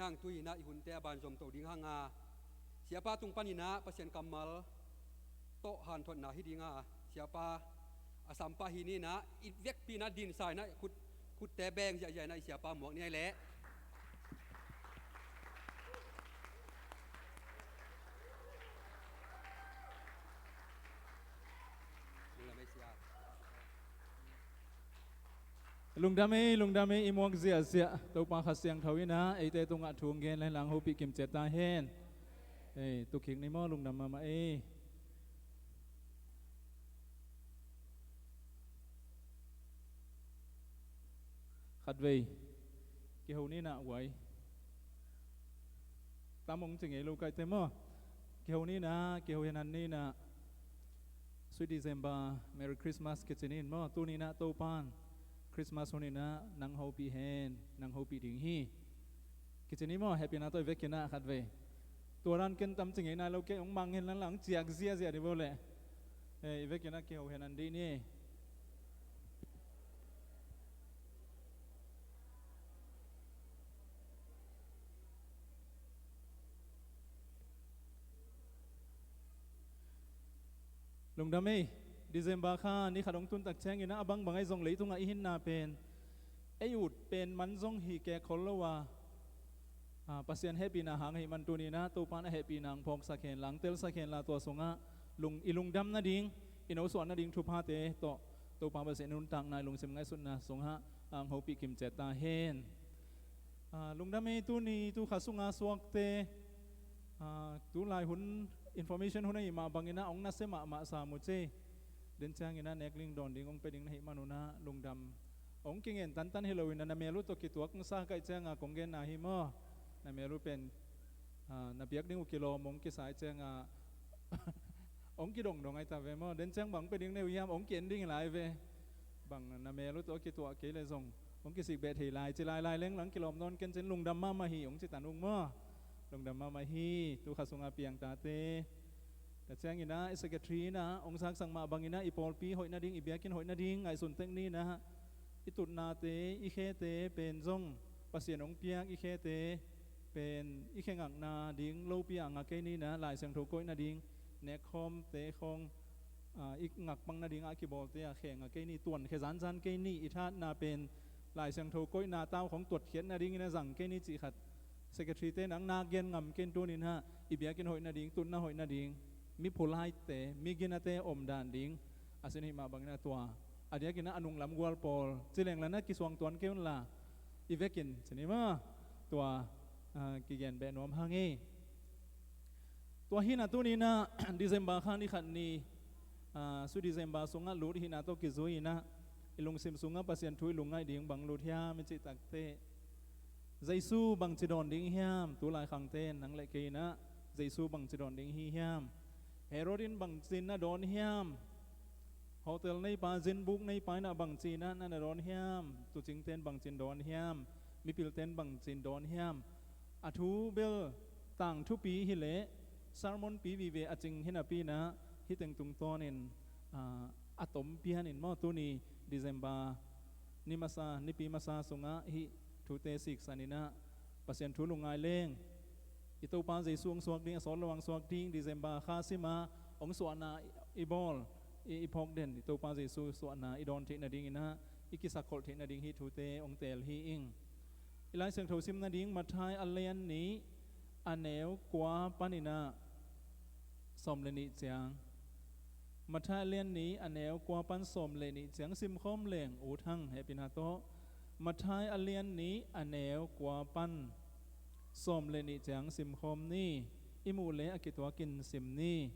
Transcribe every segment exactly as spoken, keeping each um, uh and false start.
Hang tu-in ah i hunte a banzom to ding hang a, Siapa tung panin ah Pasian kammal tawh hanthotna hi ding a, Siapa a sampah hi ni-in ah i vekpi-in ah dinsa-in ah khut, khutte beng ziahziah-in ah i Siapa muak ni ei leh. Lungdam ei, lungdam ei, i muak ziahziah. Topa Kha Siangtho in ah eite tungah thu hong gen leh hong hopih kim ciat ta hen. Ei, tu kik ni maw, lungdam mahmah ei. Khatvei kiho ni-in ah guai. Tam hong ci ngei lo kaite maw. Kiho ni-in ah, kiho henhan ni-in ah. Sweet December, Merry Christmas kici ni maw. Tuni-in ah Topa'n Christmas hun-in ah nang hopih hen, nang hopih ding hi. Kici ni maw, hehpihna tawh i vekin ah khatvei. Tua dan ken tam ci ngei nai lo, kei hong mang hen la, hong ciak ziahziah dih bo leh. Eh, i vekin ah kiho henhan dih ni. Lungdam ei, December kha ni khat hong tun tak ciangin ah a bangbang ahi zong leitungah i hinna pen ei ut pen man zong hi kei khol lo a, a, Pasian hehpihna hang ahih man tuni-in ah Topa'n a hehpihna hong phawksak hen la, hong telsak hen la, tua sungah lung, i lungdam nading, i nosuah nading thuphate tawh Topa Pasian i nuntakna, i lungsim ngaihsutna sungah hong hopih kim ciat ta hen. A, lungdam ei, tuni tu kha sunga suakte, a, tu lai hun information hun ahih mah bangin ah hong nasia mahmah sam uh ci. Den ciangin ah nek ling dawn ding hong pia ding na hih man un ah lungdam. Hong kingen tantan hi loin ah na mel uh tawh kituak hong sa ka hih ciangin kong genna hi maw. Na mel uh pen, a, na piak ding uh kilawm hong kisa hih ciangin hong kidongdong ahi ta ve maw. Den ciang bang hong pia ding na hi uh hiam, hong ki-en ding hi lai ve. Bang na mel uh tawh kituak kei leh zong hong kisik beh thei lai, ci lailai leng lang kilawm nawn ken cin, lungdam mahmah hi hong ci tan ung maw. Lungdam mahmah hi, tu kha sunga piang tate. Tua ciangin ah i secretary in ah hong saksak mah bangin ah i pawlpi hoih nading, i biakinn hoih nading ngaihsun tek ni-in ah, i tutnate, i khete pen zong Pasian hong piak i khete pen i khe ngakna ding lopi-a ngak kei ni-in ah, Lai Siangtho koih nading nekkhawmte khawng, a, i ngakpang nadingah a kibawlte a khe ngak kei ni, tuankhe zanzan kei ni, i thahatna pen Lai Siangtho koihna tau khawng tuatkhiat nadingin a zang kei ni cih khat secretary-te in ah nak gen ngam kei in, tuni-in ah i biakinn hoih nading, tutna hoih nading, mi phulaite, mi ginate omdan ding a sin ahih mah bangin ah tua a diakin ah a nunglam gual pawl ci leng la na kisuang tuan kei un la, i vekin ci ni maw, tua, a, kigen beh nuam hang ei. Tua hi-in ah tuni-in ah December kha ni khat ni, a, Sweet December sungah lut hihna tawh kizui-in ah i lungsim sungah Pasian thu i lungngaih ding bang lut hiam i cih takteh, Jesu bangci dawn ding hiam? Tu lai khangte in nang leh kei in ah Jesu bangci dawn ding hi hiam? Herod in bangci-in na dawn hiam? Hotel neipa, zinbuk neipa in ah bangci-in ah na na dawn hiam? Tuucingte in bangci-in dawn hiam? Mipilte in bangci-in dawn hiam? A thu bel tangthupi hi leh sermon pi vive a cing hi napi-in ah hih teng tungtawnin, a, a tom pianin maw, tuni December ni masa, nipi masa sungah hih thute siksan-in ah Pasian thu lungngai leng, i Topa Jesu hong suak ding, a sawt lo hong suak ding, December kha sima hong suahna i bawl, i, i phawk den, i Topa Jesu suahna i dawn theih nadingin ah, i kisakkholh theih nading hih thute hong teel hi ing. I Lai Siangtho sim nading Matthai a lian nih, a neu kua panin ah sawm le nih ciang. Matthai a lian nih, a neu kua pan sawm le nih ciang simkhawm leng ut hang, hehpihna tawh. Matthai a lian nih, a neu kua pan sawm le nih ciang simkhawm ni. I muh leh a kituakin sim ni.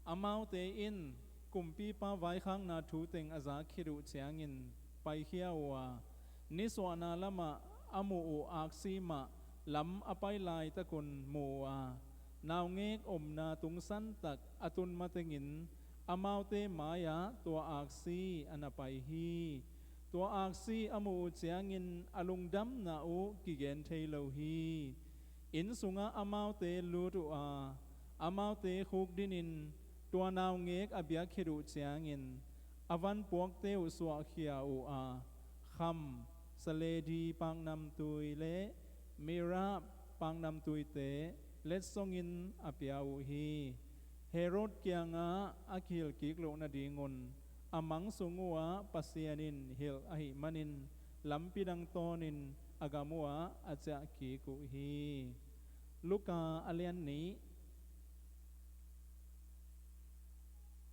Amaute in kumpipa vaikhakna thu teng a zak khit uh ciangin paikhia uh a, nisuahna lamah a muh uh aksi mah lam a pai laitakun mu uh a, naungek omna tungsantak a tun matengin amaute mai-ah tua aksi a na pai hi. Tua aksi a muh uh ciangin a lungdamna uh kigen thei lo hi. Inn sungah amaute lut uh a, amaute khuk dinin tua naungek a biak khit uh ciangin a van puakte uh suahkhia uh a, kham, saledi, paknamtui le Myrrh paknamtuite letsongin a pia uh hi. Herod kiangah a kihilkik loh nadingun a mang sung uhah Pasian in hilh ahih manin lampi dang tawnin a gam uhah a ciahkik uh hi. Luka a lian nih,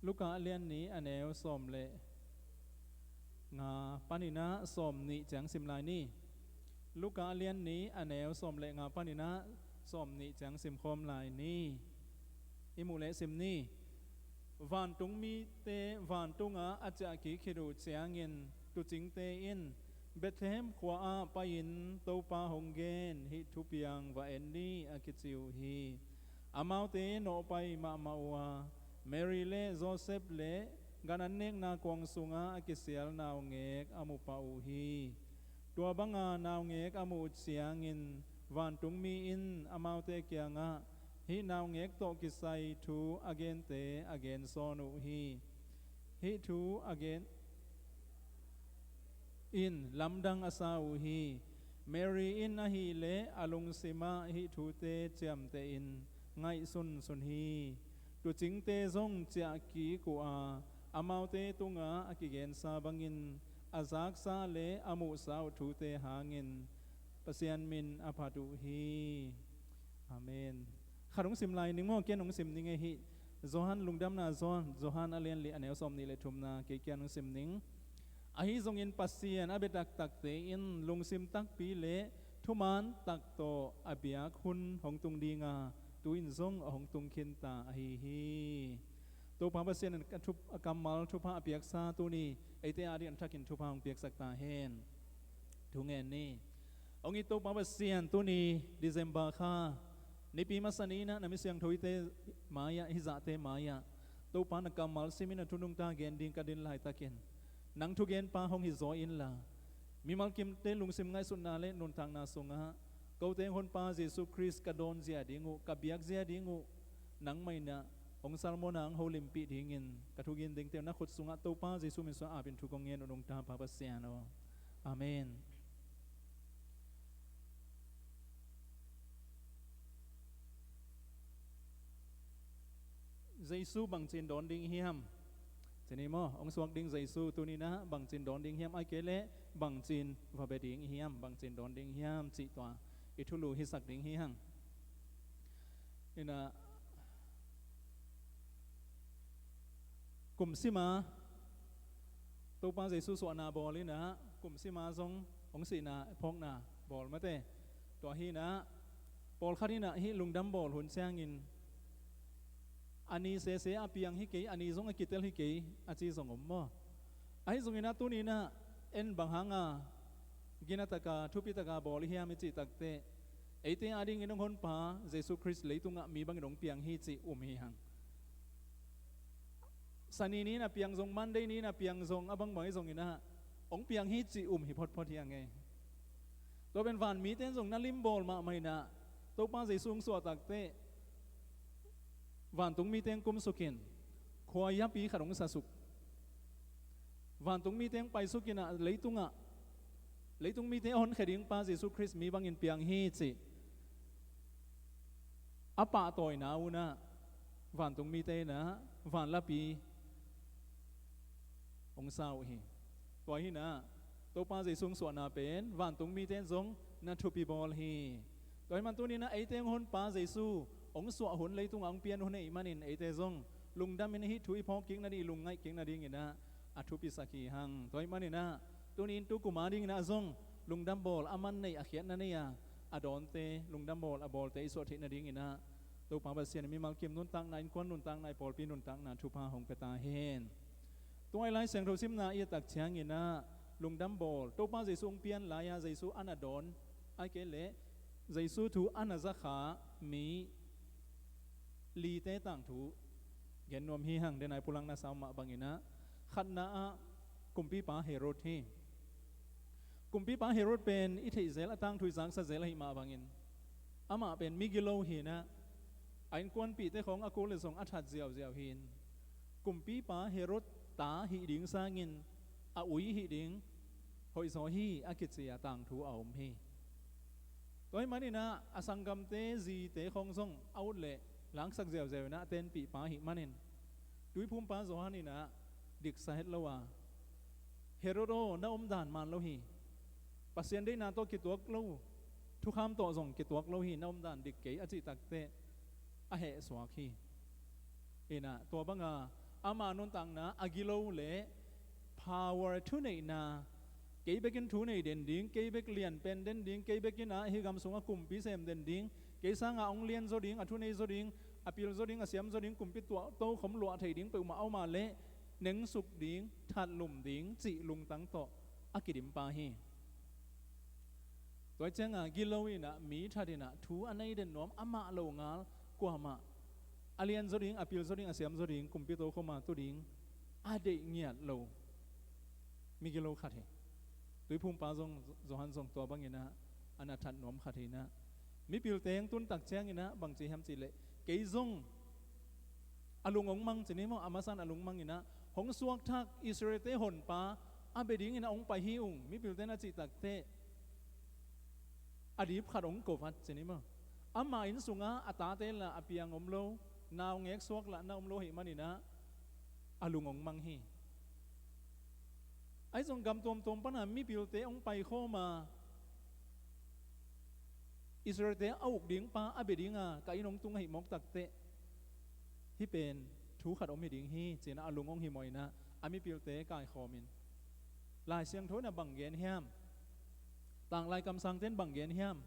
Luka a lian nih a neu sawm le nga paninah sawm nih ciang sim lai ni. Luka a lian nih a neu sawm le nga paninah sawm nih ciang simkhawm lai ni. I muh leh sim ni. Vantung mite vantungah a ciahkik khit uh ciangin tuucingte in Bethlehem khua-ah pai-in Topa hong gen hih thupiang va en ni a kici uh hi. Amaute nawhpai mahmah uh a, Mary le Joseph le gan an nekna kuang sungah a kisial naungek a mu pah uh hi. Tua banga naungek a muh uh ciangin vantungmi in amaute kiangah hih naungek tawh kisai thu a gente a gensawn uh hi. Hih thu a gen in lamdang a sa uh hi. Mary in ahileh a lungsimah hih thute ciamtehin ngaihsunsun hi. Tuucingte zong ciahkik uh a, amaute tungah a kigensa bangin a zaksa le a muhsa uh thute hangin Pasian min a phat uh hi. Amen. Khat hong sim lai ning maw, ken hong sim ning ei hih. Johan lungdamna Johan, Johan a lian li a neu sawm nih le thumna kei kian hong sim ning. Ahi zongin Pasian a bia taktakte in lungsim takpi le thuman tak tawh a biak hun hong tung dinga tu-in zong a hong tung khinta ahi hi. Topa Pasian in a thup-, a kammal thupha a piaksa tuni eite ading a thakin thupha hong piaksak ta hen. Thu ngen ni. Hong it Topa Pasian, tuni December kha nipi masa ni-in ah na mi siangthote mai-ah, hih zahte mai-ah Topa na kammal simin a thu nungta gen ding ka din laitakin nang thugenpa hong hi zaw inla, mimal kimte lungsim ngaihsutna le nuntakna sungah kote hong Honpa Jesu Khrist ka dawnzia ding uh, ka biakzia ding uh, nangmah in ah hong salmona hong holimpih dingin ka thugin dingte uh na khut sungah Topa Jesu min suang apin thu kong ngen uh nungta Pa Pasian aw. Amen. Jesu bangcin dawn ding hiam? Cini maw, hong suak ding Jesu tuninah bangcin dawn ding hiam? Ai kei leh bangcin va bia ding hiam? Bangcin dawn ding hiam? Cih tua i thulu hisak ding hi hang. Inah kum sima Topa Jesu suahna bawl inah kum sima zong hong sihna phawkna bawl mate. Tua hinah pawlkhat inah hih lungdam bawl hun ciangin a ni sese a piang hi kei, a ni zong a kitel hi kei a ci zong om maw? Ahi zonginah tuninah en bang hanga ginataka thupitaka bawl i hiam i cih takteh eite adingin hong Honpa Jesu Khrist leitungah mi bangin hong piang hi cih um hi hang. Sani ni-in a piang zong, Monday ni-in a piang zong, a bangbang hi zonginah hong piang hi cih um hi photphot hi a ngei. Tua pen vanmite in zong na limbawl mahmah inah Topa Jesu hong suahtakteh vantung mite hong kumsukin khua yapi khat hong sasuk. Vantung mite hong paisukinah leitungah, leitung mite a honkhia ding Pa Jesu Khrist mi bangin piang hi cih a pahtawina unah vantung mite inah vanlapi hong sa uh hi. Tua hinah Topa Jesu hong suahna pen vantung mite in zong na thupi bawl hi. Tua hi man tuninah eite hong Honpa Jesu hong suah hun, leitungah hong pian hun ahih manin eite zong lungdamin hih thu i phawkkik nading, i lungngaihkik nadinginah a thupisak hi hang. Tua ahih maninah tuni-in tu kum adinginah zong lungdam bawl a man nei, a khiatna nei a, a dawnte, lungdam bawl a bawlte i suah theih nadinginah Topa Pasian in mimal kim nuntakna, innkuan nuntakna, i pawlpi nuntakna thupha hong pia ta hen. Tua i Lai Siangtho simna i et tak cianginah lungdam bawl, Topa Jesu hong pian lai-a Jesu a na dawn, ai kei leh Jesu thu a na zakha mi lite tangthu gen nuam hi hang. Denai pulakna sa mah banginah khatna-ah kumpipa Herod hi. Kumpipa Herod pen i theih zel, a tangthu i zaksa zel ahih mah bangin amah pen migilo hinah a innkuanpihte khawng a kul le zong a that ziauziau hi-in kumpipa Herod ta hih ding sangin a ui hih ding hoihzaw hi a kici-a tangthu a om hi. Tua ahih maninah a sanggamte zite khawng zong a ut leh laksak ziauziau inah a tenpihpa ahih manin Tuiphumpa Johan inah diksa het lo a, Herod aw, na omdan man lo hi. Pasian deihna tawh kituak lo, thukham tawh zong kituak lo hi, na omdan dik kei a cih takteh a hehsuak hi. Inah tua banga ama nuntakna a gilo le power thuneihna, kei bekin thu nei den ding, kei bek lianpen den ding, kei bekin ah hih gam sungah kumpi sem den ding, kei sangah hong lian zaw ding, a thu nei zaw ding, a pil zaw ding, a siam zaw ding, kumpi tuah tokhom luah thei ding peuhmah a om a leh nengsuk ding, thatlum ding cih lungtang tawh a kidimpa hi. Tua ciangah gilo inah mi that inah thu a nei den nuam amah lo ngal kuamah a lian zaw ding, a pil zaw ding, a siam zaw ding, kumpi tokhom a tu ding a deih ngiat lo migilo khat hi. Tuiphumpa zong, Johan zong tua banginah a na that nuam khat hi inah mipilte hong tuntak cianginah bangci hiam cihleh, kei zong a lung hong mang ci ni maw, a masan a lung manginah hong suakthak Israelte honpa a bia dinginah hong pai hi ung, mipilte na cih takteh a dip khat hong ko vat ci ni maw. Ama inn sungah a tate la a piang om lo, naungek suak lah na om lo ahih maninah a lung hong mang hi. Ahi zong gam tuamtuam pana mipilte hong paikhawm a Israelte a uk dingpa a bia dinga ka inn hong tung ahih mawk takteh hih pen thu khat om hi ding hi, ci-inah a lung hong himawh inah a mipilte kaikhawmin Lai Siangtho inah bang gen hiam? Tanglai kamsangte in bang gen hiam?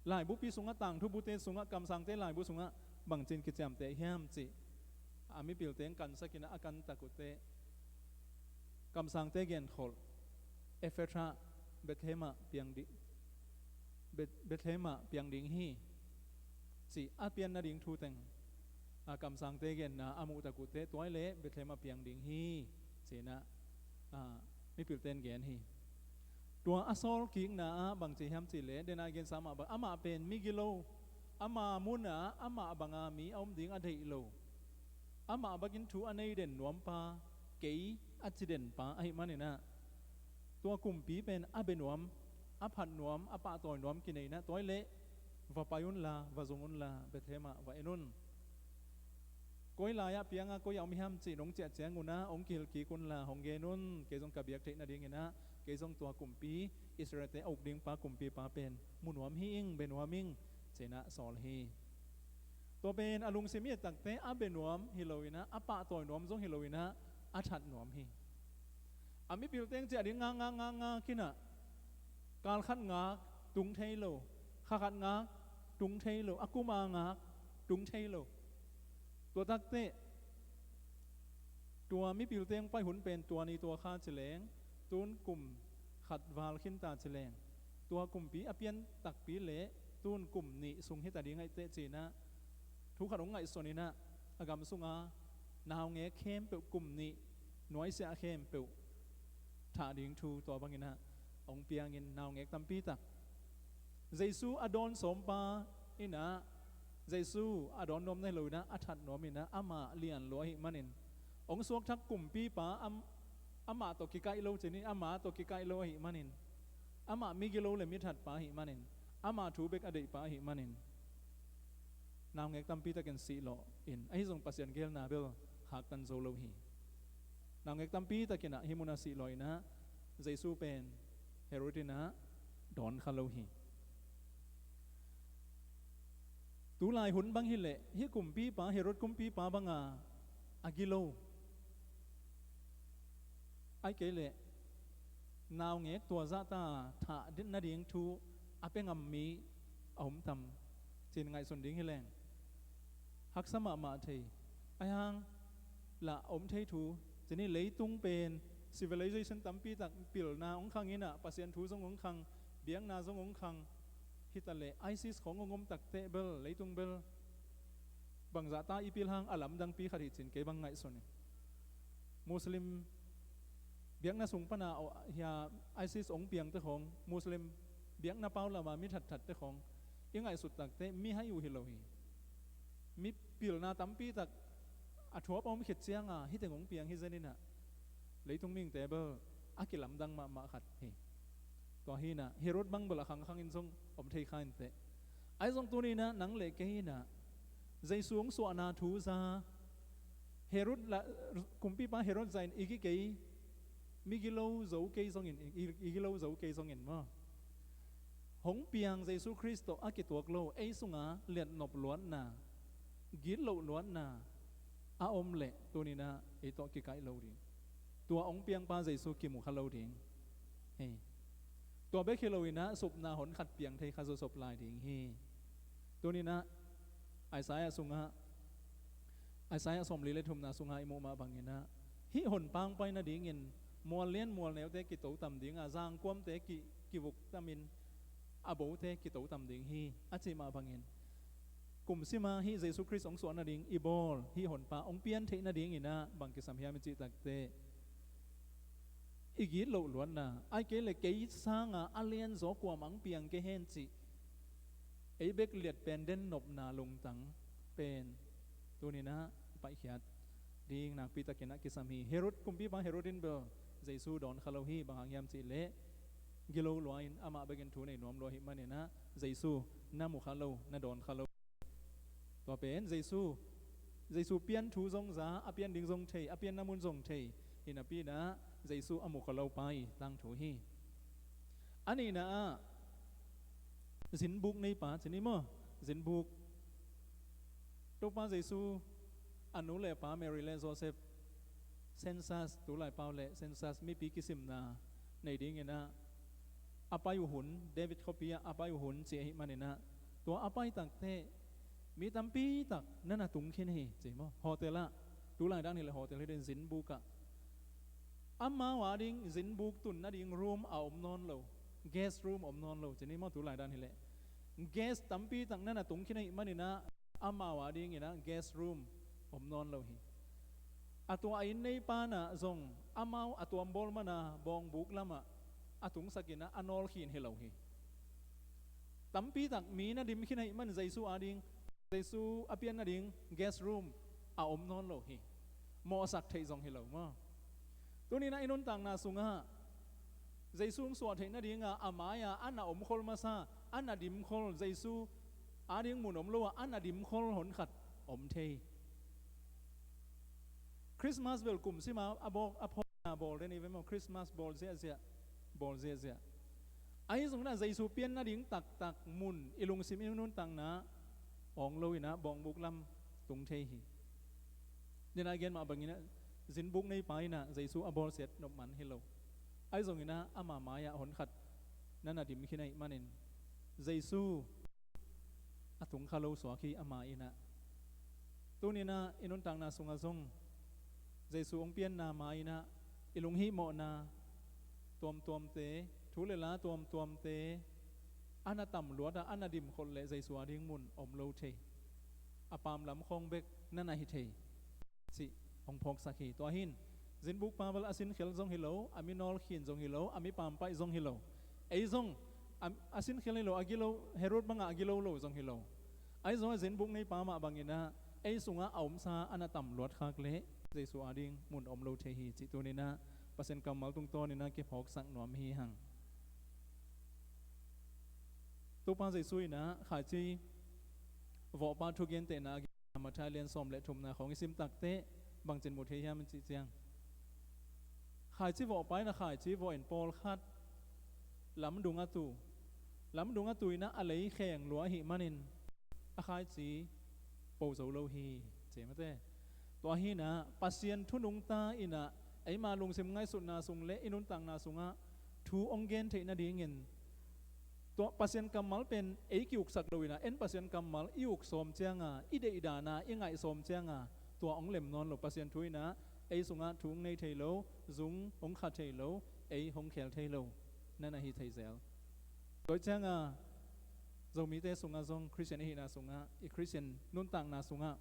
Laibupi sungah, tangthubute sungah, kamsangte laibu sungah bangci-in kiciamteh hiam cih a mipilte in kansak inah a kantak uhteh kamsangte genkholh, Efratha, Bethlehem ah piang di-, Beth-, Bethlehem ah piang ding hi, cih a pian nading thu teng a kamsangte genna a muhtak uhteh tua hi leh Bethlehem ah piang ding hi, ci-inah a mipilte in gen hi. Tua a sawlkikna ah bangci hiam cihleh, dena gensa mah bang, amah pen migilo, ama munah amah banga mi a om ding a deih lo, amah bakin thu a nei den nuampa, kei a ci denpa ahih maninah tua kumpi pen a bia nuam, a phat nuam, a pahtawi nuam kinei inah tua hi leh va pai unla, va zong unla, Bethlehem ah va en un. Koi lai-ah pianga koi-ah om hiam cih nong ciah ciangunah hong kihilh kik unla hong gen un, kei zong ka biak theih nadinginah kei zong tua kumpi, Israelte a uk dingpa kumpipa pen mu nuam hi ing, bia nuam ing, ci-inah sawl hi. Tua pen a lungsim i et takteh a bia nuam hi loinah, a pahtawi nuam zong hi loinah a that nuam hi. A mipilte in ciah ding ngakngak ngakngak inah, kal khat ngak tung thei lo, kha khat ngak tung thei lo, a kum a ngak tung thei lo. Tua takteh tua mipilte hong pai hun pen tua ni tua kha ci leng, tun kum khat val khinta ci leng, tua kumpi a pian takpi leh tun kum nih sung hita ding ahihteh ci-inah thu khat hong ngaihsun inah a gam sunga naungek khempeuh kum nih nuaisiah khempeuh thah ding thu tua banginah hong piangin naungek tampitak Jesu a dawn sawmpa inah, Jesu a dawn nuam na hi loinah a that nuam inah amah lian lua ahih manin, hong suakthak kumpipa am-, amah tawh kikaih lo ci ni, amah tawh kikaih lo ahih manin, amah migilo le mithatpa ahih manin, amah thu bek a deihpa ahih manin naungek tampitakin sihlawh in, ahi zong Pasian geelna bel khaktan zo lo hi. Naungek tampitakinah hih munah sihlawh inah Jesu pen Herod inah dawn kha lo hi. Tulai hun bang hileh hih kumpipa, Herod kumpipa banga a gilo, ahih kei leh naungek tua zahta thah nading thu a pia ngam mi a om tam, ci-in ngaihsun ding hi leng haksa mahmah thei. Ahi hang lah a om thei thu ci ni, leitung pen civilization tampitak pilna hong khang inah, Pasian thu zong hong khang, biakna zong hong khang hitaleh, ISIS khawng hong om takteh bel leitung bel bangzahta i pil hang a lamdangpi khat hi ci-in kei bang ngaihsun hi. Muslim biakna sung pana aw, hia, ISIS hong piangte khawng, Muslim biakna pau lama mi thatthatte khawng i ngaihsut takteh mihai uh hi lo hi. Mi pilna tampitak a thuap a om khit cianga hih teng hong piang hi zen inah, leitung mihingte bel a kilamdang mahmah khat hi. Tua hi inah Herod bang bel a khangkhangin zong om thei kha inteh. Ahi zong tuni inah nang le kei inah Jesu hong suahna thu za Herod la, kumpipa Herod zah in i gi kei, mi gilo zo kei zongin, i, i gilo zo kei zongin maw, hong piang Jesu Khrist tawh a kituak lo ei sunga liatnop luatna, gitloh luatna a om leh tuni inah ei tawh kikaih lo ding. Tua hong piangpa Jesu kimu kha lo ding. Hei. Tua bek hi lo inah supna hon khat piang thei kha zawsop lai ding hi. Tuni inah Isaiah sungah, Isaiah sawmli le thumna sungah i muh mah bangin ah hih honpa hong pai nadingin mual lian mual neute kito tam ding a, zangkuamte ki, kivuk tamin a bote kito tam ding hi a cih mah bangin kum sima hih Jesu Khrist hong suah nading i bawl hih honpa hong pian theih nadingin ah bang kisam hiam i cih takteh i gitloh luatna, ahih kei leh kei sanga a lianzaw kuamah hong piang kei hen cih ei bek liat pen den nopna lungtang pen tuni inah paihkhiat ding nakpitakin ah kisam hi. Herod, kumpipa Herod in bel Jesu dawn kha lo hi, bang hang hiam cih leh gilo lua in amah bekin thu nei nuam lua ahih manin ah Jesu na mu kha lo, na dawn kha lo. Tua pen Jesu, Jesu pian thu zong za, a pian ding zong thei, a pianna mun zong thei hi napi inah Jesu a mu kha lopa i tangthu hi. A nihna ah zinbuk neipa ci ni maw, zinbuk. Topa Jesu a nu le pa Mary le Joseph census, tulai pau le census, mipi kisimna nei dingin ah a pai uh hun, David khuapi ah a pai uh hun ci ahih manin ah tua a pai takteh mi tampi tak na na tung khin hi ci maw. Hotel ah, tulai dan hi leh hotel hi ding, zinbuk ah amau ading zinbuk tun nading room a om nawn lo, guest room om nawn lo ci ni maw, tulai dan hi leh. Guest tampi tak na na tung khin ahih manin ah amau adingin ah guest room om nawn lo hi. A tua inn neipa in ah zong amau a tuambawl man a bawngbuk lamah a tungsak in ah a nawl khin hi lo hi. Tampi tak mi na dim khin ahih man Jesu ading, Jesu a pian nading guest room a om nawn lo hi. Mawhsak theih zong hi lo maw. Tuni inah i nuntakna sungah Jesu hong suah theih nadingah a mai-ah a na omkhol masa, a na dimkhol, Jesu ading mun om lo ah a na dimkhol honkhat om thei. Christmas bel kum sima a bawk a phawkna bawl den i ve maw, Christmas bawl ziahziah, bawl ziahziah. Ahi zongin ah Jesu pian nading taktak mun i lungsim i nuntakna awng lo inah bawngbuk lam tung thei hi. Nidang a gen mah bangin ah zinbuk neipa inah Jesu a bawlsiat nop man hi lo. Ahi zongin ah ama mai-ah honkhat na na dim khin ahih manin Jesu a tung kha lo suak hi ama in ah. Tuni inah i nuntakna sungah zong Jesu hong pianna mai inah i lunghihmawhna tuamtuamte, thu le la tuamtuamte a na tam luat ah a na dimkholh leh Jesu ading mun om lo thei. A paam lam khawng bek na na hi thei cih hong phawksak hi. Tua hi-in zinbukpa bel a sinkhel zong hi lo, a mi nawl khin zong hi lo, a mi paampaih zong hi lo. Ei zong a, a sinkhel hi lo, a gilo, Herod bangah a gilo lo zong hi lo. Ahi zongah zinbuk neipa mah bangin ah ei sungah a omsa a na tam luat khak leh Jesu ading mun om lo thei hi cih tuni inah Pasian kammal tungtawn inah kiphawksak nuam hi hang. Topa Jesu inah khaici vawhpa thugentehna a gen Matthai lian sawm le thumna khawng i sim takteh bangcin mu thei hiam i cih ciang, khaici vawhpa inah khaici vawh in pawlkhat lamdung a tu, lamdung a tu inah a lei kheng lua ahih manin a khaici po zo lo hi, ci mate. Tua hi inah Pasian thu nungta inah eima lungsim ngaihsutna sung le i nuntakna sungah thu hong gen theih nadingin tua Pasian kammal pen ei ki-uksak lo inah, en Pasian kammal i uk sawm cianga, i deih dana i ngaih sawm cianga tua hong lem nawn lo. Pasian thu inah ei sungah thu hong nei thei lo, zung hong kha thei lo, ei hong khel thei lo na na hi thei zel. Tua cianga Zomite sungah zong Khristian i hihna sungah, i Khristian nuntakna sungah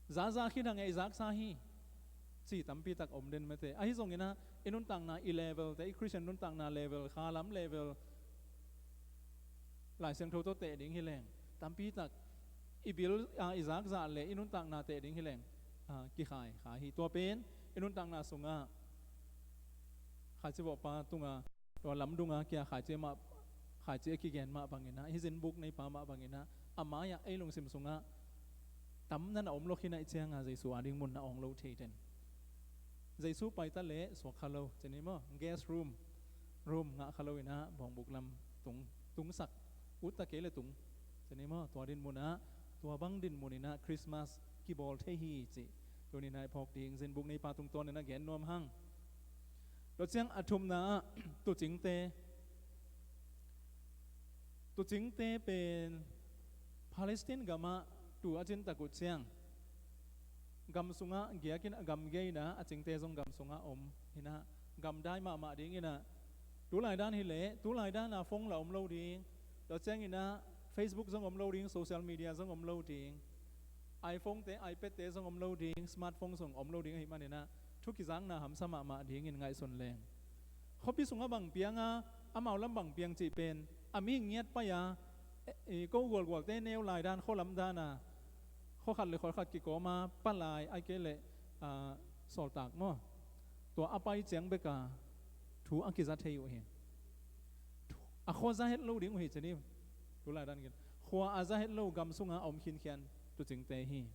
zaza khin hang ei zaksa hi ci tampi tak om den mate. Ahi zongin ah i nuntakna, i level te, i Khristian nuntakna level, khalam level Lai Siangtho tawh teh ding hi leng tampi tak i bil a i zakzah le i nuntakna teh ding hi leng, a, kikhai kha hi. Tua pen i nuntakna sungah khaici vawhpa tunga Tua lamdunga kia khaici mah, khaici a kigen mah banginah, hih zinbuk neipa mah banginah, a mai-ah ei lungsim sungah tam na na om lo khin ahih cianga Jesu a ding mun na awng lo thei den. Jesu paita leh suak kha lo, ceni maw, guest room, room ngah kha lo inah bawngbuk lam tung, tungsak, utta kei le tung, ceni maw, tua din munah, tua bang din muninah Christmas kibawl thei hi cih tuninah i phawk ding, zinbuk neipa tungtawn inah gen nuam hang. Tua ciang a thumna ah tuucingte, tuucingte pen Palestine gamah tuu a cintak uh ciang gam sungah giakin a gam gei inah a cingte zong gam sungah om inah gamdai mahmah dinginah tulaidan hileh tulaidan a phone la om lo ding, tua cianginah Facebook zong om lo ding, social media zong om lo ding, iPhone te iPad te zong om lo ding, smartphone zong om lo ding ahih maninah thu kizakna hamsa mahmah dingin ngaihsun leng. Khuapi sungah bang pianga amau lam bang piang cih pen a mihing ngiat pai-a, e, e, ko gualgualte neu laidan khualam dana khuakhat le khuakhat kikawma palai ai kei leh, a, sawltak maw, tua a pai ciang beka thu a kiza thei uh hi. A khua za het lo ding uh hi ceni. Tulaidan kin khua a za het lo gam sunga a om khinkhian tuucingte hi.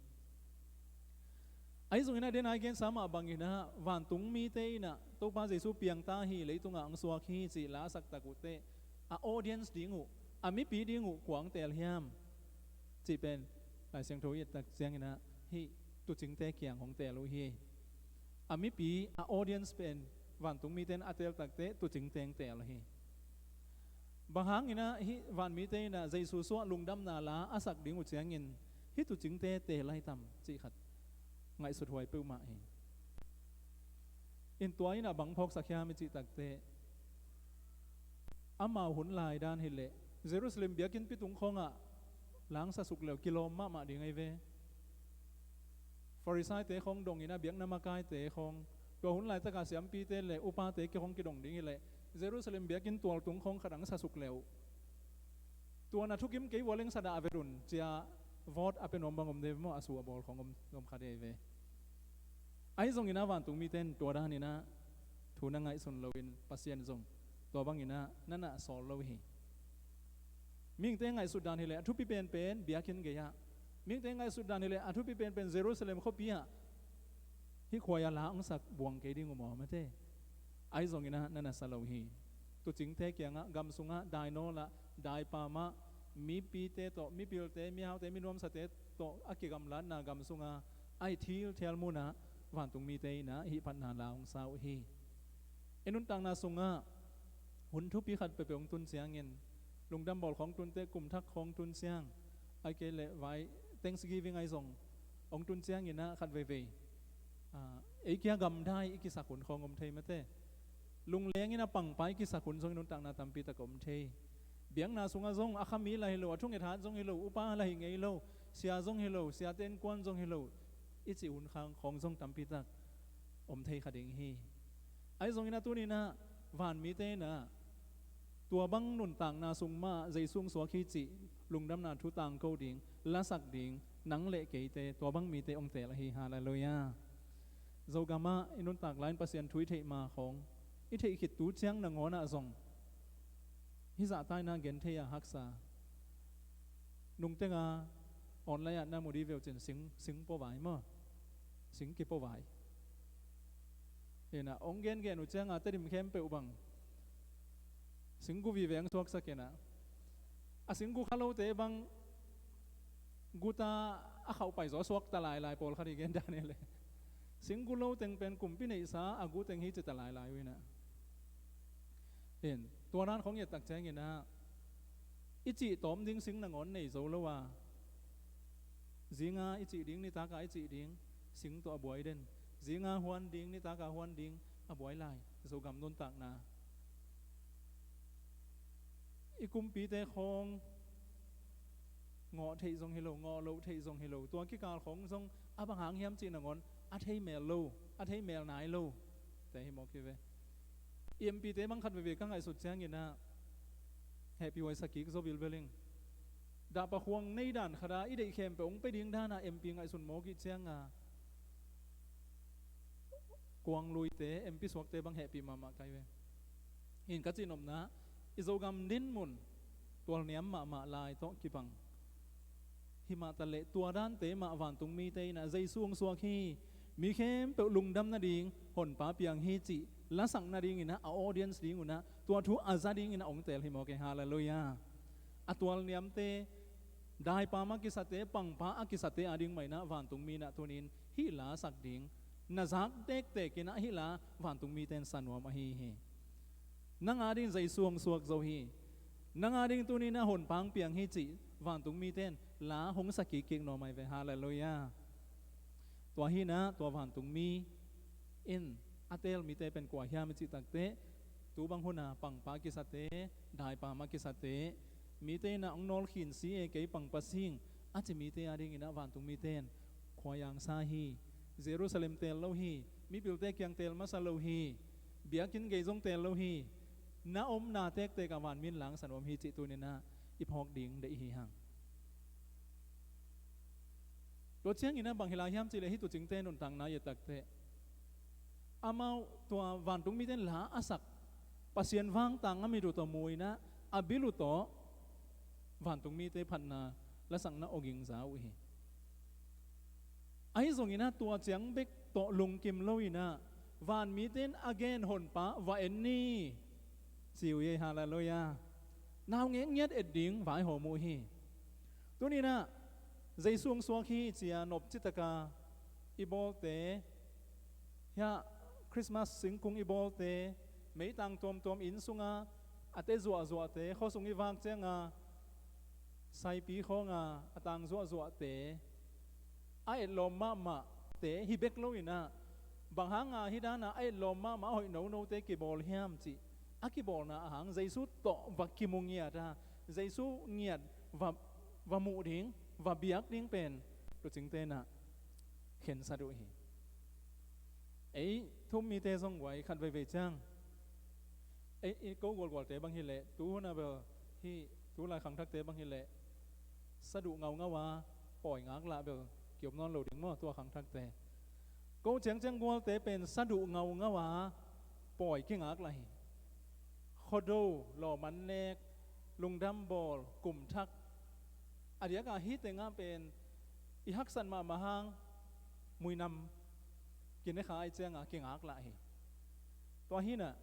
Ahi zongin a den a i gensa mah banginah vantung mite inah Topa Jesu piangta hi, leitungah ang suak hi cih la a saktak uh teh a audience ding uh, a mipi ding uh kua ang teel hiam cih pen Lai Siangtho i ettak cianginah hih tuucingte kiang hong teel uh hi. A mipi, a audience pen vantung mite in a teeltak teh tuucingte ang teel uh hi. Bang hanginah hih vanmite inah Jesu suah lungdamna la a sak ding uh ciangin hih tuucingte teel lai tam cih khat ngaihsut huai peuhmah hi. In tua inah bang phawksak hiam i cihtak teh amau hun laidan hileh Jerusalem biakinnpi tung khawngah la ang sa suk leu kilawm mahmah ding ahi ve. Farisaite khawng dong inah biakna makaite khawng, tua hun laitaka siampite le upate kikhawng kidong ding hileh Jerusalem biakinn tual tung khawng khat ang sa suk leu tua na thukim kei vua leng sa dah vet un cia vote a pia nuam bang om de maw, a su a bawl khawng om, om kha de ve. Ahi zongin a vantung mite in tua daninah thu na ngaihsun loin Pasian zong tua banginah na na sawl lo hi. Mihingte ngaihsut dan hileh a thupi penpen biakinn gei-ah, mihingte ngaihsut dan hileh a thupi penpen Jerusalem khuapi-ah hih khuai-a la ang sak buang kei ding uh maw mate. Ahi zonginah na na sa lo hi. Tuucingte kiangah gam sungah dainawlah daipamah mipite tawh mipilte mihaute minuamsate tawh a kigamlatna gam sunga a hi thilthial munah vantung mite inah hih phatna la hong sa uh hi. I nuntakna sungah hun thupi khat peuhpeuh hong tun ciangin lungdam bawl khawng tun teh, kum thak khawng tun ciang ai kei leh vai Thanksgiving ahi zong hong tun cianginah khat veivei ei kia gamdai i kisak hun khawng om thei mate. Lunglengin a pangpa i kisak hun zong i nuntakna tampi tak om thei. Biakna sungah zong a khami la hi lo, a thungethat zong hi lo, upa la hi ngei lo, sia zong hi lo, siate innkuan zong hi lo i cih hun khang khawng zong tampi tak om thei kha ding hi. Ahi zongin a tuninah vanmite inah tua bang nuntakna sung mah Jesu hong suak hi cih lungdamna thu tangko ding, lasak ding nang le keite, tua bang mite hong teel ahi. Halleluiah. Zogamah i nuntak lai-in Pasian thu i theih ma khawng i theih khit tu ciang nangawnah zong hih zahtaina gen thei-a haksa. Nungtenga online-ah na mu dih veuh cin sing, sing pua vai maw? Sing kipua vai. Inah hong gengen uh cianga Tedim khempeuh bang singgu vive ang suaksak inah, a singgu kha lote bang guta a khauh pai zaw suak ta lailai, pawlkhat i gen dan hileh singgu lo teng pen kumpi neihsa a gu teng hi ci ta lailai uh inah. In tua dan khawng i ettak cianginah i cih tawm ding sing nangawn nei zo lo a, zinga i cih ding, nitaka i cih ding sing tawh a buai den, zinga huan ding, nitaka huan ding a buai lai. Zogam nuntakna i kumpite khawng ngawh theih zong hi lo, ngawh loh theih zong hi lo, tua kikal khawng zong a bang hang hiam cih nangawn a thei mel lo, a thei mel nai lo te hi mawk hi ve. I M P te bang khat veivei ka ngaihsut cianginah hehpih huai sa kik zaw bilbel ing. Dahpa khuang nei dan khata i deih khempeuh hong pia ding dana M P ngaihsun mawk ih cianga kuangluite, M P suakte bang hehpih mahmah kai ve. Hin ka cihnopna, i Zogam dinmun tualniam mahmah lai tawh kibang. Himah taleh tua dante mah vantung mite inah Jesu hong suak hi, mi khempeuh lungdam nading Honpa piang hi cih lasak nadinginah a audience dingunah tua thu a za dinginah hong teel hi mawk e. Halleluiah. A tualniamte daipam a kisate, pangpa a kisate ading mah inah vantung mi inah tunin hih la sak ding na zak tektek inah hih la vantung mite in sa nuam ahi hi. Nang ading Jesu hong suak zo hi. Nang ading tuninah Honpa hong piang hi cih vantung mite in la hong sa kikkik nuam ahi ve. Halleluiah. Tua hinah tua vantung mi in a teel mite pen kua hiam i cih takteh, tu bang huna pangpa kisate, daipam a kisate, mite inah hong nawlkhin si e, kei pangpa sing a ci mite adinginah vantung mite in khuaiang sa hi. Jerusalem teel lo hi. Mipilte kiang teel masa lo hi. Biakinn gei zong teel lo hi. Na omna tektek ah vanmi in la hong sa nuam hi cih tuninah i phawk ding deih hi hang. Tua cianginah bang hi lai hiam cihleh hih tuucingte nuntakna i et takteh, amau tua vantung mite in la a sak Pasian vangtang a mit uh tawh mu inah a bil uh tawh vantung mite phatna lasakna awging za uh hi. Ahi zonginah tua ciang bek tawh lungkim lo inah vanmite in a gen Honpa va en ni ci uh hi. Halleluiah. Naungek ngiat et ding vaihawm uh hi. Tuninah Jesu hong suak hi cia nopcitaka i bawlte, hiah Christmas singkung i bawlte, meitang tuamtuam inn sunga a te zuahzuahte, khuasung i vak cianga saipi khawnga a tang zuahzuahte, a etlawm mahmahte hi bek lo inah, bang hanga hih dana a etlawm mahmah a hoih nonote kibawl hiam cih a kibawlna ahang Jesu tawh va kimu ngiata, Jesu ngiat va, va muh ding, va biak ding pen tuucingte inah khensat uh hi. Ei thu-um mite zong guai khat veivei ciang, ei, i ko gualgualte bang hileh, tu huna bel hih tulai khangthakte bang hileh, saduh ngaungau a pawi ngaklah bel kiom nawn lo ding maw, tua khangthakte. Ko ciangciang gualte pen saduh ngaungau a pawi kingaklah hi. Khuado, lawm an nek, lungdam bawl, kum thak, a diakah hih tengah pen i haksat mahmah hang muinam kine kha ai cianga kingaklah hi. Tua hinah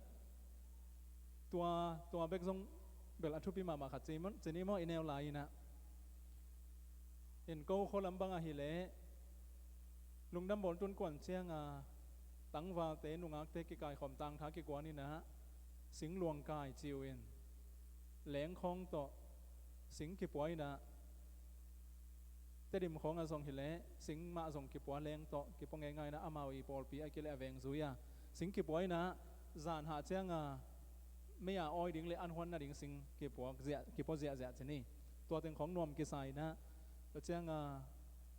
tua, tua bek zong bel a thupi mahmah khat ci ni maw, i neu lai inah. In ko khualam bang ahileh lungdam bawl tun kuan cianga tangvalte, nungakte kikaikhawm tangtha kikuan inah singluang kai ci uh in, lengkhawng tawh sing kipua inah, Tedim khawngah zong hileh sing mah zong kipua, leng tawh kipua ngeingai inah amau i pawlpi a kileh a veng zui-a sing kipua inah, zan hah cianga mei-a awi ding le an huan nading sing kipua ziah, kipua ziahziah ci ni. Tua teng khawng nuam kisa inah, tua cianga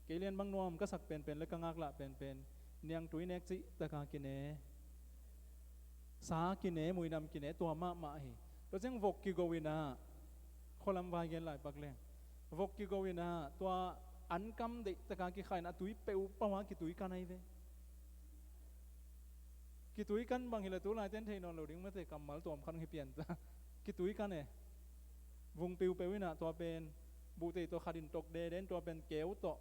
kei lian bang nuam ka sak penpen le ka ngaklah penpen niangtui nek cihtaka kine, sa kine, muinam kine, tua mahmah hi. Tua ciang vok kigo inah, khualam vai gen lai pak leng, vok kigo inah tua ankam deihtaka kikha inah a tui peuhpeuh a kitui kan ahi ve. Kitui kan bang hileh tulaite in thei nawn lo ding mate, kammal tuam khat hong hi pianta. Kitui kan e. Vung piupeu inah tua pen buhteih tawh khat in tok deden, tua pen keu tawh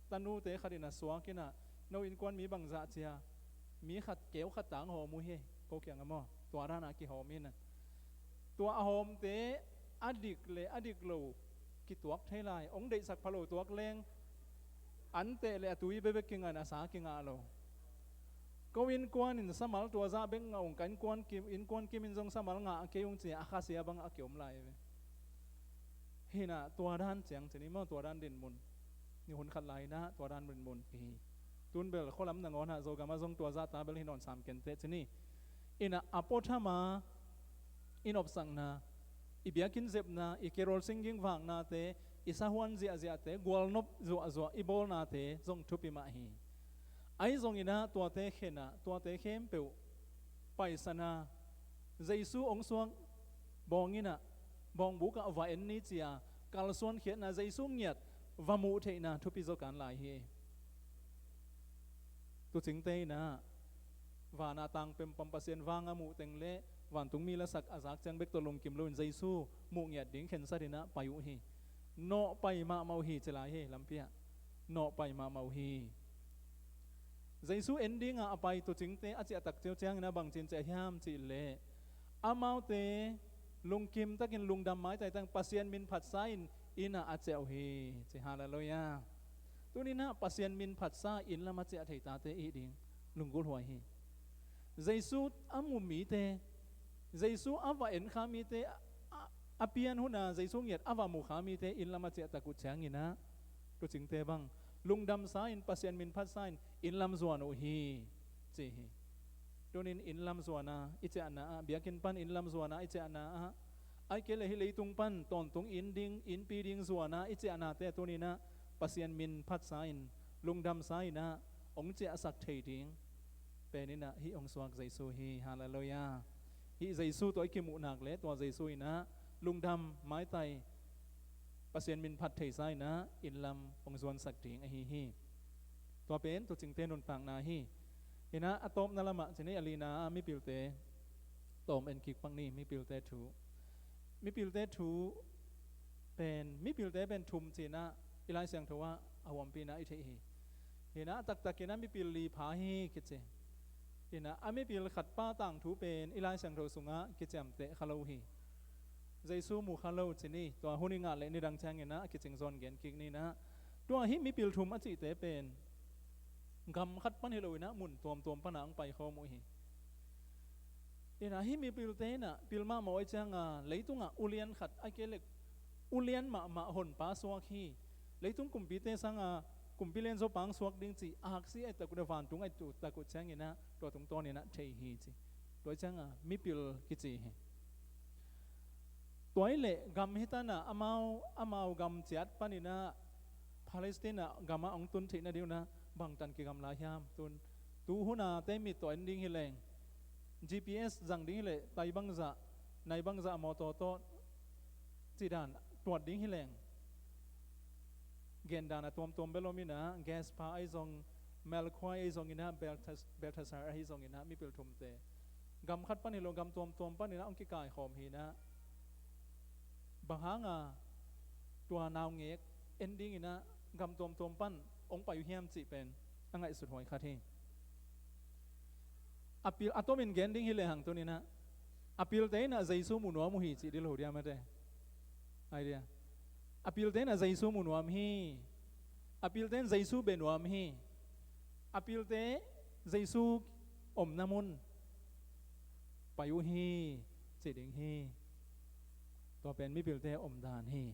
tanute khat in a suak inah, no innkuan mi bangzah cia, mi khat keu khat tang hawm uh hi, ko kiangah maw, tua dana kihawm inah. Tua a hawmte a dik le a dik lo kituak thei lai, hong deihsak pha lo tuak leng, an teh le a tui bekbek kingah in a sa kingah lo. Ko innkuan in samal tua zah bek ngah ung, ka innkuan kim, innkuan kim in zong samal ngah kei ung ci-a a khasia bangah a kiom lai ve. Hinah tua dan ciang ci ni maw, tua dan dinmun. Ni hun khat lai inah tua dan dinmun kihi. Tun bel khualam nangawnah Zogamah zong tua zahta bel hi nawn sam kenteh ci ni. Inah a puathama i nopsakna, i biakinn zepna, i carol singing vaknate, i sahuan ziahziahte, gualnop zuahzuah i bawlnate zong thupi mah hi. Ahi zonginah tuate khenah, tuate khempeuh paisana, Jesu hong suak bawng inah, bawngbukah va en ni ci-a kalsuan khiatna, Jesu ngiat va muh theihna thupi zawkan lai hi. Tuucingte inah vana tang pempam Pasian vanga muh teng le vantungmi lasak a zak ciang bek tawh lungkim loin Jesu muh ngiat ding khensat inah pai uh hi. Nawh pai mahmah uh hi ci lai hi lampi ah. Nawh pai mahmah uh hi. Jesu en dinga a pai tuucingte a ciahtak ciau ciangin a bangcin ciah hiam cihleh, amaute lungkim takin lungdam maitai tang Pasian min phatsa in innah a ciah uh hi ci. Halleluiah. Tuninah Pasian min phatsa inn lam a ciah thei tate ih ding lunggulhhuai hi. Jesu a mu mite, Jesu a va en kha mite, a, a pian huna Jesu ngiat a va mu kha mite inn lam a ciahtak uh cianginah tuucingte bang lungdamsa in Pasian min phatsa in inn lam zuan uh hi ci hi. Tunin inn lam zuana i ciahna ah, biakinn pan inn lam zuana i ciahna ah, ai kei le hih leitung pan tawntung inn ding, innpi ding zuana i ciahnate tuninah Pasian min phatsa in lungdamsa inah hong ciahsak thei ding peninah hih hong suak Jesu hi. Halleluiah. Hih Jesu tawh i kimuh nak le tua Jesu inah lungdam maitai Pasian min phat theisa inah inn lam hong zuansak ding ahi hi. Tua pen tuucingte nuntakna hi. Hinah a tawpna lamah cini a lina ah mipilte tawm en kik pak ni. Mipilte thu, mipilte thu pen, mipilte pen thum cinah i Lai Siangtho ah a huampina i theih hi. Hinah a taktakinah mipil li pha hi kici. Hinah a mipil khatpa tangthu pen i Lai Siangtho sungah kiciamteh kha lo hi. Jesu mu kha lo cini. Tua hun i ngah le nidang cianginah a kicing zawn gen kik ninah, tua hih mipil thum a cihte pen gam khat pan hi loinah mun tuamtuam panah hong paikhawm uh hi. Inah hih mipilte inah pil mahmah uh ai cianga leitungah ulian khat a kei le ulian mahmah honpa suak hi. Leitung kumpite sanga kumpi lianzaw pang suak ding cih aksi ai tak uh, vantung ai tak uh cianginah tua tungtawninah thei hi ci. Tua cianga mipil kici hi. Tua i leh gam hitanah amau, amau gam ciat paninah Palestina gamah hong tun theihna dingunah bangtan kigam lai hiam? Tun tu huna te mit tawh en ding hileng, G P S zang ding hileh tai bangzah, nai bangzah mawtaw tawh cidan tuat ding hileng, gendan a tuamtuam bel om inah, Gaspar ahi zong, Melkhuai ahi zonginah, Beltas-, Beltasar ahi zonginah mipil thumte gam khat pan hi lo, gam tuamtuam paninah hong kikaikhawm hinah, bang hanga tua naungek en dinginah gam tuamtuam pan hong pai uh hiam cih pen a ngaihsut huai khat hi. A pil, a tomin gen ding hi lehang tuninah, a pilte inah Jesu mu nuam uh hi cih dilo dia mate. Ai dia, a pilte inah Jesu mu nuam hi. A pilte in Jesu be nuam hi. A pilte Jesu omna mun pai uh hi cih ding hi. Tua pen mipilte omdan hi.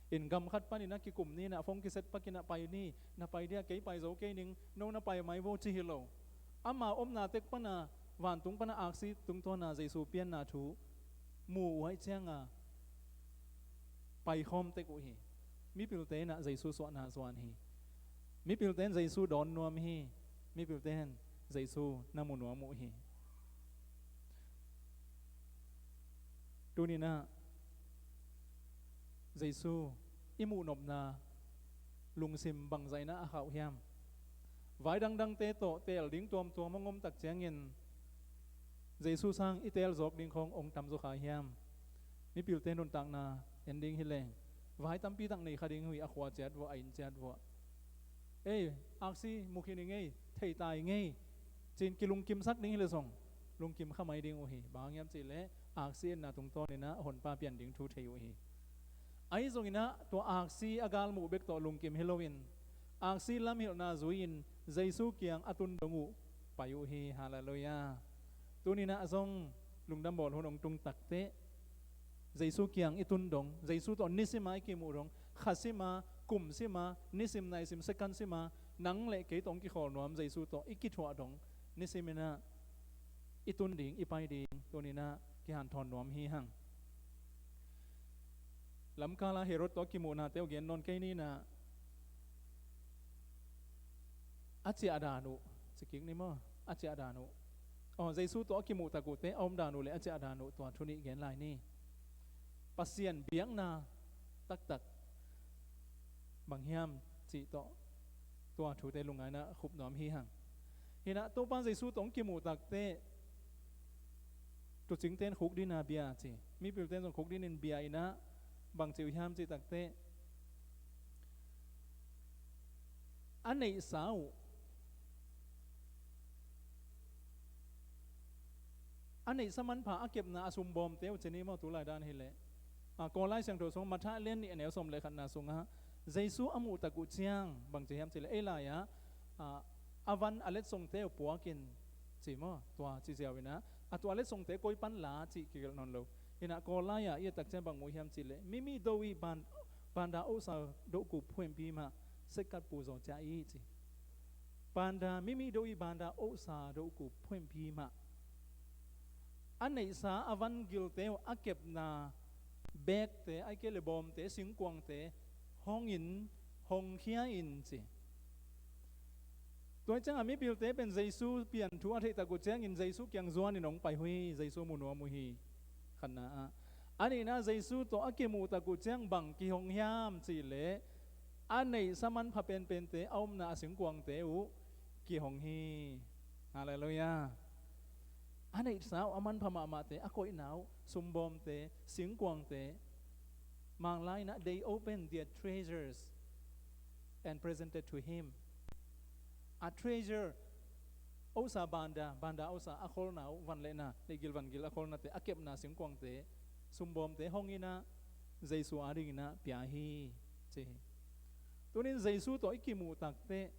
In gam khat paninah kikum ninah phone kiset pakinah pai ni, na pai dia, kei pai zo kei ning, no na pai mai vo ci hi lo. Ama omna tek pana, vantung pana aksi tungtawna Jesu pianna thu mu uh ai cianga paikhawm tek uh hi. Mipilte inah Jesu suahna zuan hi. Mipilte in Jesu dawn nuam hi. Mipilte in Jesu na mu nuam uh hi. Tuninah Jesu i muhnopna lungsim bangzah inah a khauh hiam? Vai dangdangte tawh teel ding tuamtuam hong om tak ciangin Jesu sang i teel zawk ding khawng hong tamzaw kha hiam? Mipilte nuntakna en ding hileng, vai tampi tak nei kha ding uh hi, a khua ciat vuah, a inn ciat vuah. Ei, aksi mu khin i ngei, thei ta i ngei, ci-in kilungkimsak ding hileh zong lungkim kha mai ding uh hi. Bang hang hiam cihleh aksi enna tungtawninah honpa pian ding thu thei uh hi. Ahi zonginah tua aksi a galmuh bek tawh lungkim hi loin, aksi lamhilhna zui-in Jesu kiang a tun dong uh pai uh hi. Halleluiah. Tuninah zong lungdam bawl hun hong tung takteh Jesu kiang i tun dong, Jesu tawh nisima i kimuh dong, kha sima, kum sima, nisim naisim, second sima, nang le kei tawh hong kikhawl nuam Jesu tawh i kithuah dong, nisiminah i tun ding, i pai ding tuninah kihanthawn nuam hi hang. Lamkala Herod tawh a kimuhnate uh gen nawn kei ninah, a ciahdan uh, ci kik ni maw, a ciahdan uh. Aw, Jesu tawh a kimuhtak uhte a omdan uh le a ciahdan uh, tua thu nih gen lai ni. Pasian biakna taktak bang hiam cih tawh tua thute lungngaina khup nuam hi hang. Hinah Topa Jesu tawh hong kimuhtakte Tucingte in khukdin a bia ci, mipilte in zong khukdin in bia in ah, bang ci uh hiam cih takteh, a neihsa uh, a neihsa manpha a kepna a sumbawmte uh ci ni maw, tulai dan hileh. A, Kawl Lai Siangtho sung Matthai a lian nih a neu sawm le khatna sungah Jesu a muh tak uh ciang bang ci hiam cih leh, ei lai-ah, a, a van a letsongte uh puakin ci maw, tua ci ziau in ah, a tua letsongte koi pan la cih kigelh nawn lo. In ah Kawl lai-ah i et tak ciang bang mu hiam cih leh, mimi do ih ban, banda ohsa do kup phuenpi mah, sekkat puzaw cia ih ci. Banda, mimi do ih banda ohsa do kup phuenpi mah, a neihsa a van gilte uh a kepna bekte, ai kei le bawmte, singkuangte hongin, hongkhia in ci. Tua ciangah mipilte pen Jesu pian thu a theih tak uh ciangin Jesu kiang zuanin hong pai uh hi, Jesu mu nuam uh hi. Khatna ah. A nihna, Jesu tawh a kimuh tak uh ciang bang kihong hiam cih leh, a neihsa manpha penpente a omna a singkuangte uh kihong hi. Halleluiah. A neihsa uh a manpha mahmahte, a koihna uh sumbawmte, singkuangte, Manglai in ah, they opened their treasures and presented to him. A treasure, ohsa banda, banda ohsa a kholna uh, van le na, neihgil vangil a kholnate, a kepna singkuangte, sumbawmte hong in ah, Jesu adingin ah pia hi ci hi. Tunin Jesu tawh i kimuh takteh,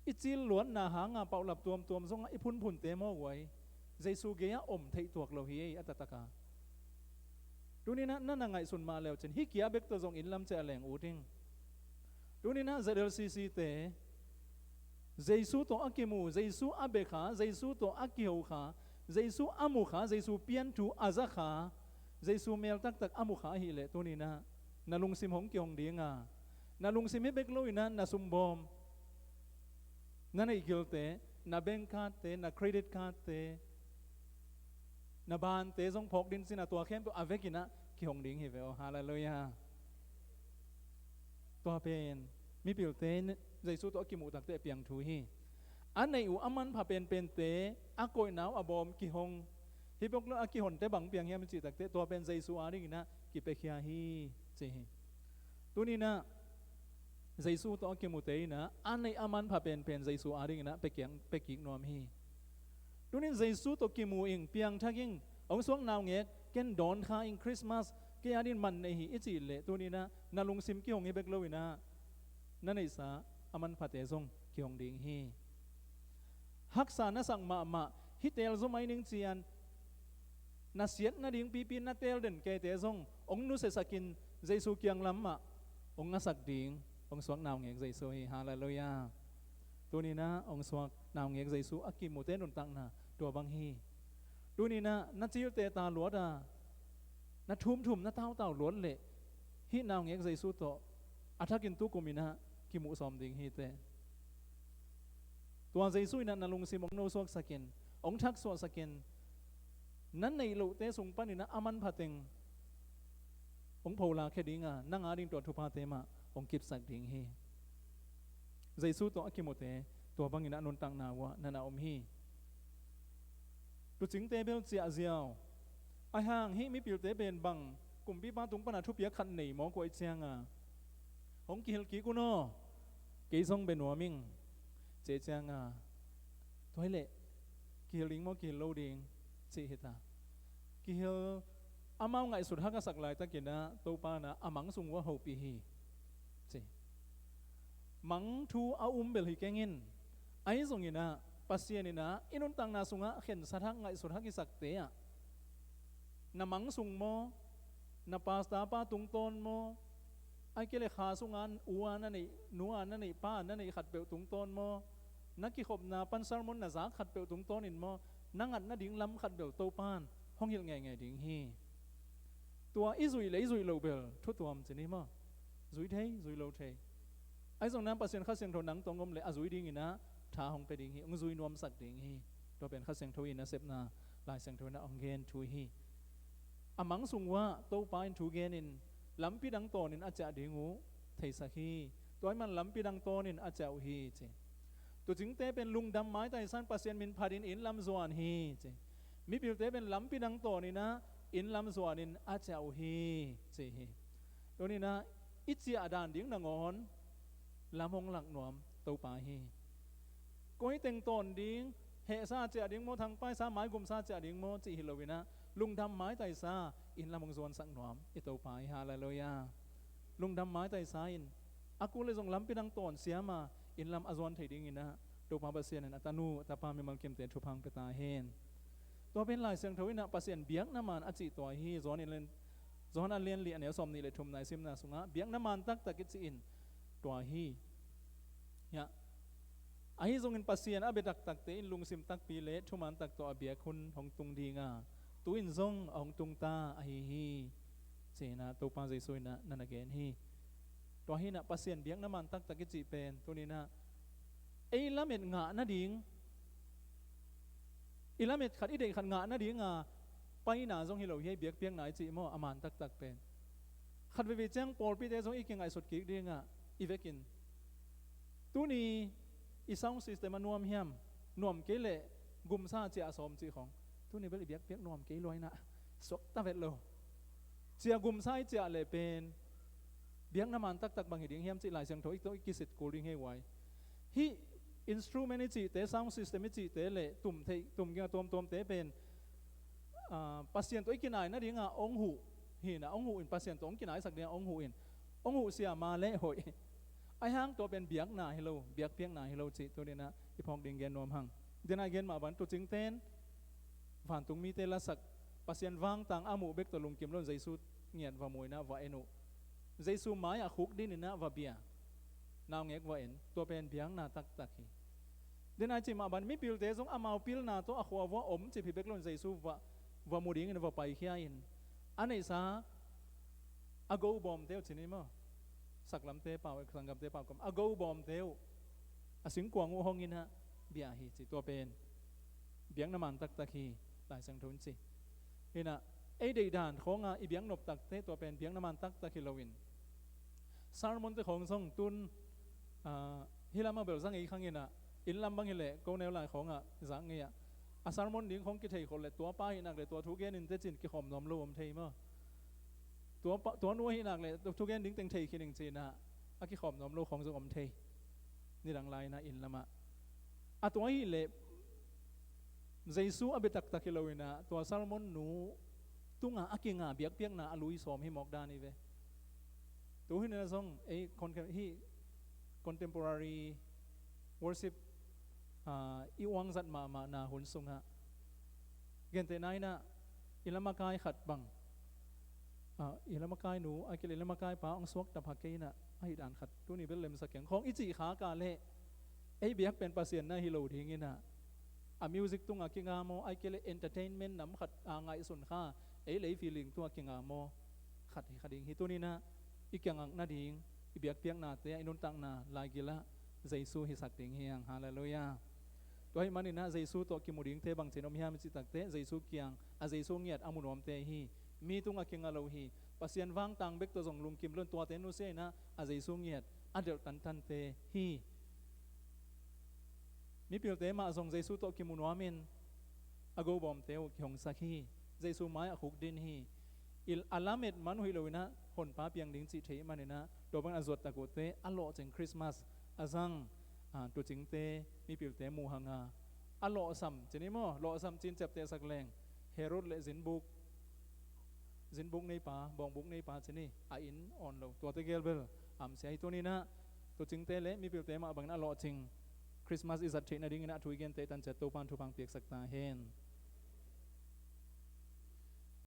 i cil luatna hanga paulap tuamtuam zongah i phunphunte mawk uh ai, Jesu gei-ah om theih tuak lo hi ei, a taktak a. Tuninah na na ngaihsun mah leucin hih kia bek tawh zong inn lam ciah leng ut ing. Tuninah Z L C C te, Jesu tawh a kimu, Jesu a bia kha, Jesu tawh a kiho kha, Jesu a mu kha, Jesu pianthu a za kha, Jesu mel taktak a mu kha ahileh tuninah na lungsim hong kihong dinga, na lungsim hi bek loinah na sumbawm, na neihgilte, na bank card te, na credit card te, na bante zong phawk din cina tua khempeuh a vekinah kihong ding hi ve aw. Halleluiah. Tua pen mipilte Jesu tawh a kimuh takte a piang thu hi. A neih uh a manpha penpente a koihna uh a bawm kihong, hi bek lo a kihonte bang piang hiam i cih takte tua pen Jesu adinginah kipiakhia hi ci hi. Tuninah Jesu tawh a kimute inah a neih a manpha penpen Jesu adinginah pia kiang, pia kik nuam hi. Tunin Jesu tawh kimu ing, piangthak ing, hong suak naungek ken dawn kha ing, Christmas kei adin man nei hi i cih leh tuninah na lungsim kihong hi bek loinah na neihsa a manphate zong kihong ding hi. Haksa na sak mahmah, hih teel zaw mai ning cian na siat nading pipi na teel den keite zong hong nusiasakin Jesu kiang lamah hong ngasak ding hong suak naungek Jesu hi. Halleluiah. Tuninah hong suak naungek Jesu a kimute nuntakna tua bang hi. Tuninah na cilte ta luat a, na thumthum na tautau luat leh hih naungek Jesu tawh a thakin tukuminah kimuh sawm ding hi teh. Tua Jesu inah na lungsim hong nosuaksakin, hong thaksuahsakin, na neih lohte sung paninah a manpha teng hong phola khia dinga, nang ading tua thuphate mah hong kipsak ding hi. Jesu tawh a kimute tua banginah nuntakna uhah na na om hi. Tucingte bel ciahziau. Ahi hang hih mipilte pen bang kumpipa tung pana thupiak khat nei mawk uh ai cianga, hong kihilh kik un aw, kei zong bia nuam ing, ci ai cianga, tua hileh kihilh ding maw, kihilh lo ding, cih hita. Kihilh, amau ngaihsut hak a sak laitakinah Topa inah a mang sung uh a hopih hi ci. Mang thu a um bel hi keng in, ahi zonginah Pasian inah i nuntakna sungah khensat hak, ngaihsut hak i sakte ah, na mang sung maw, na pastor pa tungtawn maw, ai kei le kha sunga u a na neih, nu a na neih, pa a na neih khatpeuh tungtawn maw, na kikhopna pan sermon na zak khatpeuh tungtawnin maw, na ngat nading lam khat bel Topa in hong hilh ngeingei ding hi. Tua i zuih le i zuih loh bel thu tuam ci ni maw? Zui thei, zui lo thei. Ahi zong nan Pasian Kha Siangtho nang tawh hong om le a zui dinginah tha hong pia ding hi, hong zui nuamsak ding hi. Tua pen Kha Siangtho i nasepna Lai Siangtho inah hong gen thu hi. A mang sung uhah Topa in thu genin lampi dang tawnin a ciah ding uh theisak hi. Tua ahih man lampi dang tawnin a ciah uh hi ci. Tucingte pen lungdam maitaisan Pasian min phatin inn lam zuan hi ci. Mipilte pen lampi dang tawn in ah inn lam zuanin a ciah uh hi, ci hi. Tuni in ah i ciah dan ding nangawn lam hong lak nuam Topa hi. Koi teng tawn ding, hehsa ciah ding maw, thangpaisa maigumsa ciah ding maw, cih hi lo in ah lungdam maitaisa inn lam hong zuansak nuam i Topa hi. Halleluiah. Lungdam maitaisa in a kul le zong lampi dang tawn siam a inn lam a zuan thei ding in ah Topa Pasian in a tanu a tapa mimal kimte thupha hong pia ta hen. Tua pen Lai Siangtho in ah Pasian biakna man a cih tua hi. Johan in len, Johan a lian li a neu sawm nih le thumna i simna sungah biakna man taktak i cih in tua hi. Hiah, ahi zongin Pasian a bia taktakte in lungsim takpi le thuman tak tawh a biak hun hong tung ding a, tu-in zong a hong tung ta ahi hi, ci-in ah Topa Jesu in ah na na gen hi. Tua hi in ah Pasian biakna man taktak i cih pen tuni in ah ei lamet ngah nading, i lamet khat, i deih khat ngah nading a paina zong hi lo hi, ei biakpiakna i cih maw, a man taktak pen. Khat veivei ciang pawlpite zong i kingaihsut kik ding ah i vekin tuni i sound system a nuam hiam, nuam kei leh gumsa ciah a sawm cih khawng, tuni bel i biakpiak nuam kei lua in ah suak ta vet lo. Ciah gumsa i ciah leh pen biakna man taktak bang hi ding hiam cih Lai Siangtho i tawh i kisit kul ding hi uai. Hih instrument i cihte, sound system i cihte le tum theih, tum ging a tuamtuamte pen, ah, Pasian tawh i kinai nading a hong huh hi in ah, hong huh in, Pasian tawh hong kinaisak ding a hong huh in, hong huh siam a leh hoih. Ahi hang tua pen biakna hi lo, biakpiakna hi lo cih tuni in ah i phawk ding gen nuam hang. Dena i gen mah bang, tuucingte in vantung mite lasak, Pasian vangtang a muh bek tawh lungkim lo in Jesu ngiat va mu in ah va en uh. Jesu mai-ah khukdin in ah va bia, naungek va en, tua pen biakna taktak hi. Dena i cih mah bang, mipilte zong amau pilna tawh a khua vua om cip hi bek lo in Jesu va, va mu dingin va paikhia in, a neihsa a go bawmte uh ci ni maw, saklamte pau, sanggamte pau kom, a go bawmte uh a singkuang uh hong in ah bia hi ci. Tua pen biakna man taktak hi, Lai Siangtho in ci. Hi in ah ei deih dan khawng a i biak nop takte tua pen biakna man taktak hi lo in, sermon te khawng zong tun, ah, hih lam ah bel za ngei khang in ah, inn lam bang hi leh ko neu lai khawng ah zak ngei ah, a sermon ding khawng kithei khol leh tua pa hi nak leh tua thu gen in te ci-in kikhawm nuam lo om thei maw. Tua pa, tua nu ahi nak leh tua thu gen ding teng thei khin ing ci-in ah a kikhawm nuam lo khawng zong om thei. Nidang lai in ah inn lam ah, a tua ahih leh Jesu a bia taktak hi lo in ah tua sermon nu tungah a kinga biakpiakna a lui sawm hi mawk dan hi ve. Tu hi in ah zong ei con-, hih contemporary worship, ah, i uangzat mahmahna hun sungah gentehna in ah i lamakai khat bang, ah, i lamakai nu, ahih kei leh i lamakai pa hong suakta pha kei in ah, ahi dan khat tuni bel lemsak keng khawng i cih khak a leh ei biak pen Pasian na hi lo ding in ah, a music tungah kinga maw, ahih kei leh entertainment nam khat a ngaihsun kha, ei lei feeling tungah kinga maw, khat hi kha ding hi. Tuni in ah i kiangah nading, i biakpiaknate ah, i nuntakna laigil ah Jesu hisak ding hi hang. Halleluiah. Tua ahih manin ah Jesu tawh kimu dingte bangci in om hiam i cih takte, Jesu kiang a Jesu ngiat a mu nuamte hi. Mi tungah kinga lo hi. Pasian vangtang bek tawh zong lungkim lo in tuate nusia in ah a Jesu ngiat a delh tantante hi. Mipilte mah zong Jesu tawh kimu nuamin a gobawmte uh kihongsak hi. Jesu mai-ah khukdin hi. I, a lamet man uh hi lo in ah honpa piang ding cih theih manin ah tua bangin a zuat tak uhte a lawhcing Christmas a zang, ah, tuucingte, mipilte muh hang a, a lawhsam ci ni maw, lawhsam ci-in ciaptehsak leng Herod le zinbuk, zinbuk neipa, bawngbuk neipa ci ni, a inn awn lo, tuate gel bel amsia hi. Tuni in ah tuucingte le mipilte mah bangin a lawhcing Christmas i zat theih nadingin ah thu i gente tan ciat Topa'n thupha hong piaksak ta hen.